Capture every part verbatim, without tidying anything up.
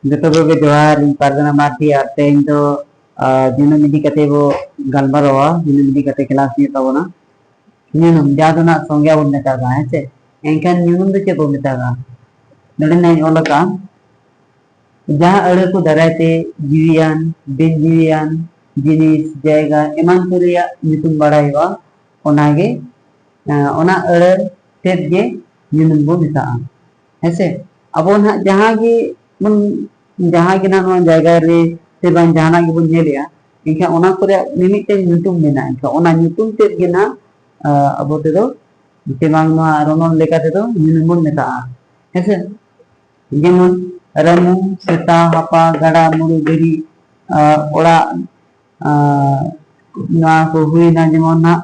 ᱡᱚᱛᱚ ᱠᱚᱜᱮ ᱡᱚᱦᱟᱨ, ᱤᱧ ᱯᱟᱨᱜᱟᱱᱟ ᱢᱟᱨᱰᱤ, ᱟᱨ ᱛᱮᱦᱮᱧ ᱫᱚ, ᱟᱨ ᱡᱩᱱᱩᱢ ᱤᱫᱤ ᱠᱟᱛᱮ ᱵᱚ ᱜᱟᱞᱢᱟᱨᱟᱣᱟ, ᱡᱩᱱᱩᱢ ᱤᱫᱤ ᱠᱟᱛᱮ ᱠᱞᱟᱥ ᱦᱩᱭᱩᱜ ᱛᱟᱵᱚᱱᱟ᱾ ᱧᱩᱱᱩᱢ, ᱡᱟᱦᱟᱸ ᱫᱚ ᱱᱟᱜ ᱥᱚᱝᱜᱮ ᱵᱚᱱ ᱢᱮᱛᱟᱜᱼᱟ, ᱦᱮᱸ ᱥᱮ? ᱮᱱᱠᱷᱟᱱ ᱧᱩᱱᱩᱢ ᱫᱚ ᱪᱮᱫ ᱵᱚ ᱢᱮᱛᱟᱜᱼᱟ? ᱱᱚᱰᱮ ᱱᱟᱜ ᱤᱧ ᱚᱞ ᱟᱠᱟᱫᱼᱟ, ᱡᱟᱦᱟᱸ ᱟᱹᱲᱟᱹ ᱠᱚ ᱫᱟᱨᱟᱭ ᱛᱮ ᱡᱤᱣᱤᱭᱟᱱ, ᱵᱤᱱ ᱡᱤᱣᱤᱭᱟᱱ, ᱡᱤᱱᱤᱥ, ᱡᱟᱭᱜᱟ ᱮᱢᱟᱱ ᱠᱚ ᱨᱮᱭᱟᱜ ᱧᱩᱛᱩᱢ ᱵᱟᱲᱟᱭᱚᱜᱼᱟ, ᱚᱱᱟᱜᱮ, ᱮᱸ, ᱚᱱᱟ ᱟᱹᱲᱟᱹ ᱛᱮᱫ ᱜᱮ ᱧᱩᱱᱩᱢ ᱵᱚ ᱢᱮᱛᱟᱜᱼᱟ᱾ ᱦᱮᱸᱥᱮ? ᱟᱵᱚ ᱱᱟᱦᱟᱜ ᱡᱟᱦᱟᱸ ᱜᱮ ᱵᱚᱱ, ᱡᱟᱦᱟᱸ ᱜᱮ ᱱᱟᱦᱟᱜ ᱱᱚᱣᱟ ᱡᱟᱭᱜᱟ ᱨᱮ ᱥᱮ ᱵᱟᱝ ᱡᱟᱦᱟᱱᱟᱜ ᱜᱮᱵᱚᱱ ᱧᱮᱞᱮᱜᱼᱟ, ᱮᱱᱠᱷᱟᱱ ᱚᱱᱟ ᱠᱚᱨᱮ ᱢᱤᱢᱤᱫᱴᱮᱱ ᱧᱩᱛᱩᱢ ᱢᱮᱱᱟᱜᱼᱟ᱾ ᱮᱱᱠᱷᱟᱱ ᱚᱱᱟ ᱧᱩᱛᱩᱢ ᱛᱮᱫ ᱜᱮ ᱱᱟᱦᱟᱜ, ᱟᱸ, ᱟᱵᱚ ᱛᱮᱫᱚ ᱥᱮ ᱵᱟᱝ ᱱᱚᱣᱟ ᱨᱚᱱᱚᱲ ᱞᱮᱠᱟ ᱛᱮᱫᱚ ᱧᱩᱱᱩᱢ ᱵᱚᱱ ᱢᱮᱛᱟᱜᱼᱟ᱾ ᱦᱮᱸᱥᱮ? ᱡᱮᱢᱚᱱ ᱨᱟᱹᱢᱩ, ᱥᱮᱛᱟ, ᱦᱟᱯᱟ, ᱜᱟᱰᱟ, ᱢᱩᱲᱩ, ᱫᱷᱤᱨᱤ, ᱟᱸ, ᱚᱲᱟᱜ, ᱟᱸ, ᱱᱚᱣᱟ ᱠᱚ ᱦᱩᱭᱱᱟ ᱡᱮᱢᱚᱱ ᱱᱟᱦᱟᱜ,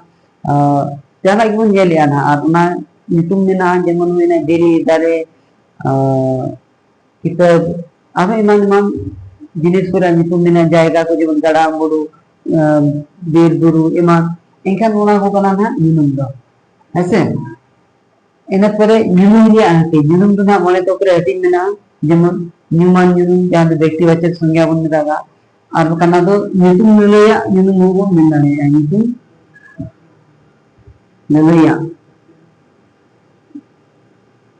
ᱟᱸ, ᱡᱟᱦᱟᱱᱟᱜ ᱜᱮᱵᱚᱱ ᱧᱮᱞᱮᱜᱼᱟ ᱱᱟᱦᱟᱜ, ᱟᱨ ᱚᱱᱟ ᱧᱩᱛᱩᱢ ᱢᱮᱱᱟᱜᱼᱟ, ᱡᱮᱢᱚᱱ ᱦᱩᱭᱱᱟ ᱫᱷᱤᱨᱤ, ᱫᱟᱨᱮ, ᱟᱸ, ᱠᱤᱛᱟᱹᱵ, ᱟᱨᱦᱚᱸ ᱮᱢᱟᱱ ᱮᱢᱟᱱ ᱡᱤᱱᱤᱥ ᱠᱚᱨᱮᱱᱟᱜ ᱧᱩᱛᱩᱢ ᱢᱮᱱᱟᱜᱼᱟ, ᱡᱟᱭᱜᱟ ᱠᱚ ᱡᱮᱢᱚᱱ ᱜᱟᱰᱟ, ᱢᱩᱰᱩ, ᱟᱸ, ᱵᱤᱨ, ᱵᱩᱨᱩ ᱮᱢᱟᱱ, ᱮᱱᱠᱷᱟᱱ ᱚᱱᱟ ᱠᱚ ᱠᱟᱱᱟ ᱱᱟᱦᱟᱜ ᱧᱩᱱᱩᱢ ᱫᱚ, ᱦᱮᱸᱥᱮ? ᱤᱱᱟᱹ ᱯᱚᱨᱮ ᱧᱩᱱᱩᱢ ᱨᱮᱭᱟᱜ ᱦᱟᱹᱴᱤᱧ, ᱧᱩᱱᱩᱢ ᱫᱚ ᱱᱟᱦᱟᱜ ᱢᱚᱬᱮ ᱛᱷᱚᱠ ᱨᱮ ᱦᱟᱹᱴᱤᱧ ᱢᱮᱱᱟᱜᱼᱟ, ᱡᱮᱢᱚᱱ ᱧᱩᱢᱟᱱ ᱧᱩᱱᱩᱢ, ᱡᱟᱦᱟᱸ ᱫᱚ ᱵᱮᱠᱛᱤᱵᱟᱪᱚᱠ ᱥᱚᱝᱜᱮ ᱵᱚᱱ ᱢᱮᱛᱟᱜᱼᱟ, ᱟᱨ ᱵᱟᱠᱷᱟᱱ ᱚᱱᱟ ᱫᱚ ᱧᱩᱛᱩᱢ ᱞᱟᱹᱞᱟᱹᱭᱟᱜ ᱧᱩᱱᱩᱢ ᱦᱚᱸᱵᱚᱱ ᱢᱮᱱ ᱫᱟᱲᱮᱭᱟᱜᱼᱟ, ᱧᱩᱛᱩᱢ ᱞᱟᱹᱞᱟᱹᱭᱟᱜ,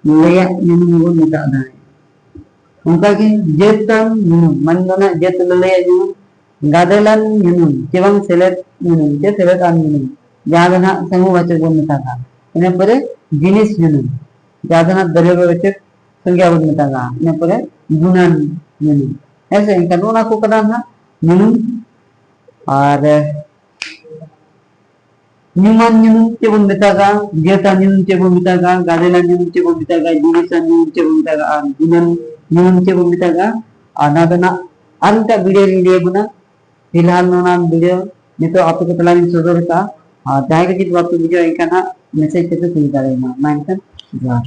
ᱞᱟᱹᱞᱟᱹᱭᱟᱜ ᱧᱩᱱᱩᱢ ᱦᱚᱸᱵᱚᱱ ᱢᱮᱛᱟᱜ ᱫᱟᱲᱮᱭᱟᱜᱼᱟ᱾ ᱚᱱᱠᱟᱜᱮ ᱡᱟᱹᱛᱟᱱ ᱧᱩᱱᱩᱢ, ᱢᱟᱱᱮ ᱫᱚ ᱱᱟᱦᱟᱜ ᱡᱟᱹᱛ ᱞᱟᱹᱞᱟᱹᱭᱟᱜ ᱧᱩᱱᱩᱢ, ᱜᱟᱫᱮᱞᱟᱱ ᱧᱩᱱᱩᱢ ᱪᱮ ᱵᱟᱝ ᱥᱮᱞᱮᱫ ᱧᱩᱱᱩᱢ ᱪᱮ ᱥᱮᱞᱮᱫ ᱟᱱ ᱧᱩᱱᱩᱢ, ᱡᱟᱦᱟᱸ ᱫᱚ ᱱᱟᱦᱟᱜ ᱥᱟᱢᱩᱦᱚᱵᱟᱪᱚᱠ ᱵᱚᱱ ᱢᱮᱛᱟᱜᱼᱟ᱾ ᱤᱱᱟᱹ ᱯᱚᱨᱮ ᱡᱤᱱᱤᱥ ᱧᱩᱱᱩᱢ, ᱡᱟᱦᱟᱸ ᱫᱚ ᱱᱟᱦᱟᱜ ᱫᱨᱚᱵᱵᱚᱵᱟᱪᱚᱠ ᱥᱚᱝᱜᱮ ᱵᱚᱱ ᱢᱮᱛᱟᱜᱼᱟ᱾ ᱤᱱᱟᱹ ᱯᱚᱨᱮ ᱜᱩᱱᱟᱱ ᱧᱩᱱᱩᱢ᱾ ᱦᱮᱸ ᱥᱮ? ᱮᱱᱠᱷᱟᱱ ᱱᱚᱜᱼᱚ ᱱᱟ ᱠᱚ ᱠᱟᱱᱟ ᱱᱟᱦᱟᱜ ᱧᱩᱱᱩᱢ᱾ ᱟᱨ ᱧᱩᱢᱟᱱ ᱧᱩᱱᱩᱢ ᱪᱮᱫ ᱵᱚᱱ ᱢᱮᱛᱟᱜᱼᱟ, ᱡᱟᱹᱛᱟᱱ ᱧᱩᱱᱩᱢ ᱪᱮᱫ ᱵᱚᱱ ᱢᱮᱛᱟᱜᱼᱟ, ᱜᱟᱫᱮᱞᱟᱱ ᱧᱩᱱᱩᱢ ᱪᱮᱫ ᱵᱚᱱ ᱢᱮᱛᱟᱜᱼᱟ, ᱡᱤᱱᱤᱥᱟᱱ ᱧᱩᱱᱩᱢ ᱪᱮᱫ ᱵᱚᱱ ᱢᱮᱛᱟᱜᱼᱟ, ᱟᱨ ᱜᱩᱱᱟᱱ ᱧᱩᱱᱩᱢ ᱪᱮᱫ ᱵᱚᱱ ᱢᱮᱛᱟᱜᱼᱟ᱾ ᱟᱨ ᱱᱚᱣᱟ ᱫᱚ ᱱᱟᱜ ᱟᱨ ᱢᱤᱫᱴᱟᱝ ᱵᱷᱤᱰᱤᱭᱳ ᱨᱤᱧ ᱞᱟᱹᱭ ᱟᱵᱚᱱᱟ᱾ ᱯᱷᱤᱞᱦᱟᱞ ᱱᱚᱣᱟ ᱵᱷᱤᱰᱤᱭᱳ ᱱᱤᱛᱚᱜ ᱟᱯᱮ ᱠᱚ ᱛᱟᱞᱟ ᱨᱤᱧ ᱥᱚᱫᱚᱨ ᱠᱟᱜᱼᱟ᱾ ᱟᱨ ᱡᱟᱦᱟᱸᱭ ᱜᱮ ᱡᱩᱫᱤ ᱵᱟᱯᱮ ᱵᱩᱡᱷᱟᱹᱣᱟ, ᱮᱱᱠᱷᱟᱱ ᱦᱟᱸᱜ ᱢᱮᱥᱮᱡᱽ ᱛᱮᱯᱮ ᱠᱩᱞᱤ ᱫᱟᱲᱮᱭᱟᱹᱧᱟ᱾ ᱢᱟ ᱮᱱᱠᱷᱟᱱ ᱡᱚᱦᱟᱨ᱾